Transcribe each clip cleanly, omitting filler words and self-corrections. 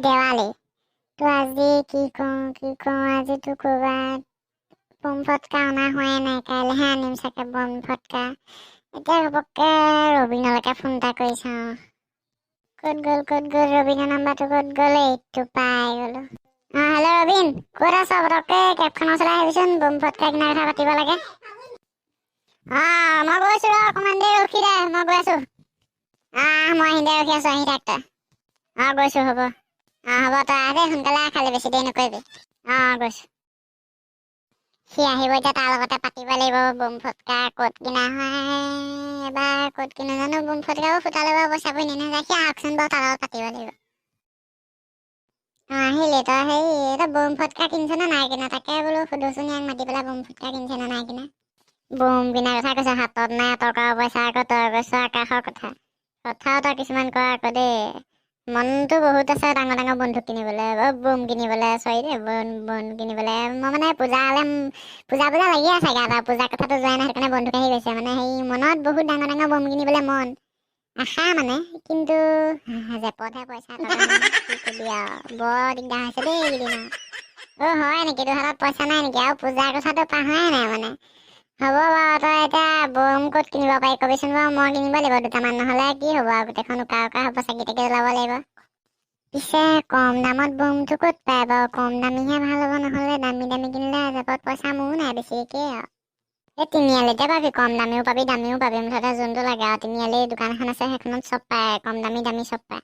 দেৱালী। তো আজি কি কওঁ কি কওঁ, আজিতো ক'ৰবাত বোম ফটকা অনা হোৱাই নাই, কাইলৈহে আনিম চাগে বোম ফটকা। এতিয়া ঘপককৈ ৰবীনলৈকে ফোন এটা কৰি চাওঁ। ক'ত গ'ল, ক'ত গ'ল ৰবীনৰ নাম্বাৰটো, ক'ত গ'ল? এইটো পাই গ'লো। অঁ, হেল্ল' ৰবীন, ক'ত আছ? পটককৈ কেবখনৰ ওচৰলৈ আহিবিচোন, বোম ফটকা কিনাৰ কথা পাতিব লাগে। অঁ, মই গৈছোঁ, ৰ অকণমান দেৰি ৰখি দে, মই গৈ আছোঁ। আহ, মই আহিম দে, ৰখি আছোঁ, আহি থাক তই। অঁ, গৈছোঁ, হ'ব। অঁ, হ'ব, তই আহ দেই, সোনকালে আহ, খালি বেছি দেৰি নকৰিবি। অঁ, গৈছোঁ। সি আহিব এতিয়া, তাৰ লগতে পাতিব লাগিব বোম ফটকা ক'ত কিনা হয়। এবাৰ ক'ত কিনে জানো বোম ফটকাও ফুটালে বাৰু পইচাবোৰ এনেই নাযায়। সি আহকচোন বাৰু, তাৰ লগত পাতিব লাগিব। অঁ, আহিলি তই? হেৰি, তই বোম ফটকা কিনিছ নে নাই কিনা, তাকে বোলো সুধোচোন ইয়াক মাতি পেলাই, বোম ফটকা কিনিছে নে নাই কিনা। বোম কিনাৰ কথা কৈছ, হাতত নাই টকা পইচা, আকৌ তই কৈছ আকাশৰ কথা। কথাও তই কিছুমান কয় আকৌ দেই। মনটো বহুত আছে ডাঙৰ ডাঙৰ বন্দুক কিনিবলৈ, বোম কিনিবলৈ, চৰি দেই, বম বম কিনিবলৈ। মই মানে পূজালে পূজা পূজা লাগি আছে গাত আৰু, পূজাৰ কথাটো যোৱাই নাই, সেইকাৰণে বন্দুক আহি গৈছে। মানে সেই মনত বহুত ডাঙৰ ডাঙৰ বোম কিনিবলৈ মন আশা মানে, কিন্তু জেপতহে পইচা টকা নাই, কি কবি আৰু, বৰ দিগদাৰ হৈছে দেই এইকেইদিন আৰু। অ' হয় নেকি? তোৰ হাতত পইচা নাই নেকি? আৰু পূজাৰ কথাটো পাহৰাই নাই মানে। হ'ব বাৰু, তই এতিয়া বম ক'ত কিনিব পাৰি কবিচোন বাৰু, মই কিনিব লাগিব দুটামান, নহ'লে কি হ'ব আৰু, গোটেইখন উকা উকা হ'ব, চাকি তাকি জ্বলাব লাগিব। পিছে কম দামত বমটো ক'ত পায় বাৰু? কম দামীহে ভাল হ'ব, নহ'লে দামী দামী কিনিলে জেপত পইচা মোৰো নাই বেছি, একেই আৰু। এই তিনিআলিতে পাবি, কম দামীও পাবি, দামীও পাবি, মুঠতে যোনটো লাগে আৰু। তিনিআলি দোকান এখন আছে, সেইখনত চব পায়, কম দামী দামী চব পায়।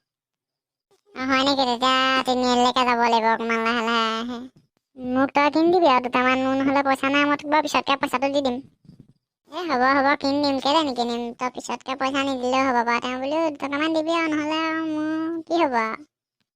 অঁ, হয় নেকি? তেতিয়া তিনিআলিলৈকে যাব লাগিব অকণমান লাহে লাহে। মোক তই কিনি দিবি আৰু দুটামান, মোৰ নহ'লে পইচা নাই, মই তোক বাৰু পিছতকৈ পইচাটো দি দিম। এই হ'ব হ'ব, কিনি দিম, কেলৈ নিকিনিম? তই পিছতকৈ পইচা নিদিলেও হ'ব বাৰু, তেওঁ বুলিও দুটকামান দিবি আৰু, নহ'লে আৰু মোৰ কি হ'ব আৰু।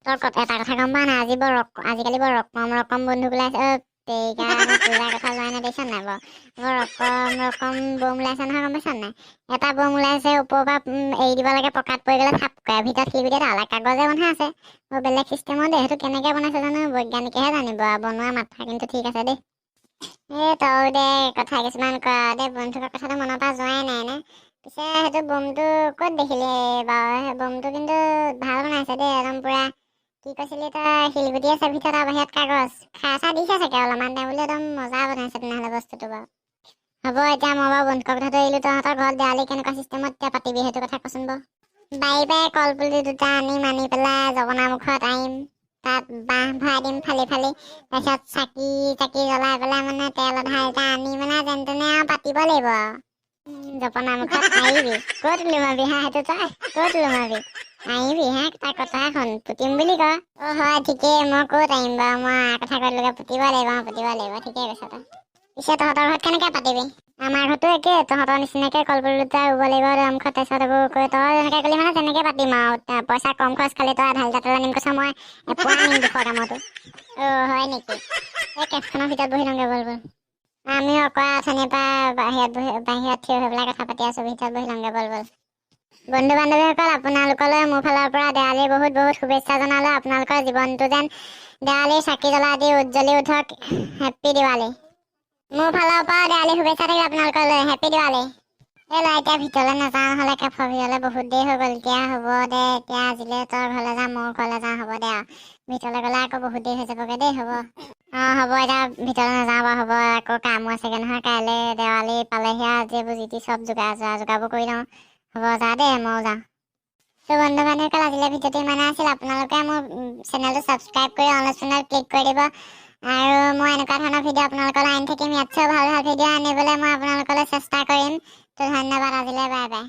তই এটা কথা গম পাৱ নাই? আজি বৰ আজিকালি বৰ ৰকম ৰকম বন্দুক ওলাইছে। অ' তেৰিকা, মই পূজাৰ কথা যোৱাই নাই, দেখিছ নাই বাৰু? বৰ ৰকম ৰকম বম ওলাইছে নহয়, গম পাইছ নাই? এটা বম ওলাইছে, ওপৰৰ পৰা এৰি দিব লাগে, পকাত পৰি গ'লে থাপ কৰে, ভিতৰত শিলগুটি এটা ওলায়, কাগজে বন্ধা আছে। বৰ বেলেগ চিষ্টেমৰ দেই, সেইটো কেনেকৈ বনাইছে জানো, বৈজ্ঞানিকেহে জানিব আৰু, বনোৱা মাথা কিন্তু ঠিক আছে দেই। এই তই দে কথা কিছুমান ক দেই, বন্ধুকৰ কথাটো মনৰ পৰা যোৱাই নাই নে। পিছে সেইটো বমটো ক'ত দেখিলি বাৰু? সেই বমটো কিন্তু ভাল বনাইছে দেই, একদম পূৰা। কি কৈছিলি তই? শিলগুটি আছে ভিতৰত আৰু বাহিৰত কাগজ, খাৰ চাৰ দিছে চাগে অলপমান, তেওঁ বোলে একদম মজা বনাইছে তেনেহ'লে বস্তুটো বাৰু। হ'ব, এতিয়া মই বাৰু বন্ধুকৰ কথাটো এৰিলোঁ, তহঁতৰ ঘৰত দেৱালী কেনেকুৱা চিষ্টেমত এতিয়া পাতিবি সেইটো কথা কচোন বাৰু। বাৰী পৰাই কলপুলি দুটা আনিম, আনি পেলাই জপনা মুখত আঁৰিম, তাত বাঁহ ভৰাই দিম ফালি ফালি, তাৰপিছত চাকি তাকি জ্বলাই পেলাই, মানে তেল আধা লিটাৰ আনি মানে যেন তেনে আৰু পাতিব লাগিব আৰু। জপনা মুখত আঁৰিবি? ক'ত ওলোমাবি হা সেইটো, তই ক'ত ওলোমাবি? আঁৰিবি হা, তাৰ কথা শুন, পুতিম বুলি ক। অ' হয়, ঠিকেই, মই ক'ত আঁৰিম বাৰু, মই কথা কৈ দিলোগে, পুতিব লাগিব, পুতিব লাগিব, ঠিকেই কৈছ তই। পিছে তহঁতৰ ঘৰত কেনেকৈ পাতিবি? আমাৰ ঘৰতো একেই, তহঁতৰ নিচিনাকে কলপুলি দুটা ৰুব লাগিব মুখত, তাৰপিছত এইবোৰ কৈ তই যেনেকৈ ক'লি মানে তেনেকৈ পাতিম আৰু। পইচা কম খৰচ, খালি তই আধা লিটাৰ তেল আনিম কৈছ, মই এপোৱা আনিম 200 গ্ৰামতো। অ' হয় নেকি? এই কেবখনৰ ভিতৰত বহি লওঁগে, ব'ল ব'ল। আমিও অকৰা অথনিৰ পৰা বাহিৰত বহি, বাহিৰত থিয় হৈ পেলাই কথা পাতি আছোঁ, ভিতৰত বহি লওঁগে, ব'ল ব'ল। বন্ধু বান্ধৱীসকল, আপোনালোকলৈ মোৰ ফালৰ পৰা দেৱালীৰ বহুত বহুত শুভেচ্ছা জনালোঁ। আপোনালোকৰ জীৱনটো যেন দেৱালীৰ চাকি জ্বলা দি উজ্জ্বলি উঠক। হেপ্পী দিৱালী। মোৰ ফালৰ পৰা দেৱালী শুভেচ্ছা থাকিল আপোনালোকলৈ, হেপ্পী দিৱালী। এই ল'ৰা, এতিয়া ভিতৰলৈ নাযাওঁ, নহ'লে কেফৰ ভিতৰলৈ বহুত দেৰি হৈ গ'ল এতিয়া। হ'ব দে এতিয়া আজিলৈ, তই ঘৰলৈ যাওঁ, ময়ো ঘৰলৈ যাওঁ, হ'ব দে আৰু, ভিতৰলৈ গ'লে আকৌ বহুত দেৰি হৈ যাবগৈ দেই। হ'ব, অঁ, হ'ব, এতিয়া ভিতৰলৈ নাযাওঁ বাৰু, হ'ব, আকৌ কামো আছেগৈ নহয়, কাইলৈ দেৱালী পালেহি আৰু, আজি এইবোৰ যি টি চব যোগাৰ যা যোগাৰবোৰ কৰি লওঁ। হ'ব, যা দেই, ময়ো যাওঁ। ত' বন্ধু বান্ধৱীসকল, আজিলৈ ভিডিঅ'টো ইমানে আছিল। আপোনালোকে মোৰ চেনেলটো ছাবস্ক্ৰাইব কৰি অল চেনেল ক্লিক কৰি দিব আৰু মই এনেকুৱা ধৰণৰ ভিডিঅ' আপোনালোকলৈ আনি থাকিম। ইয়াতছেও ভাল ভাল ভিডিঅ' আনিবলৈ মই আপোনালোকলৈ চেষ্টা কৰিম। ত' ধন্যবাদ আজিলৈ, বাই বাই।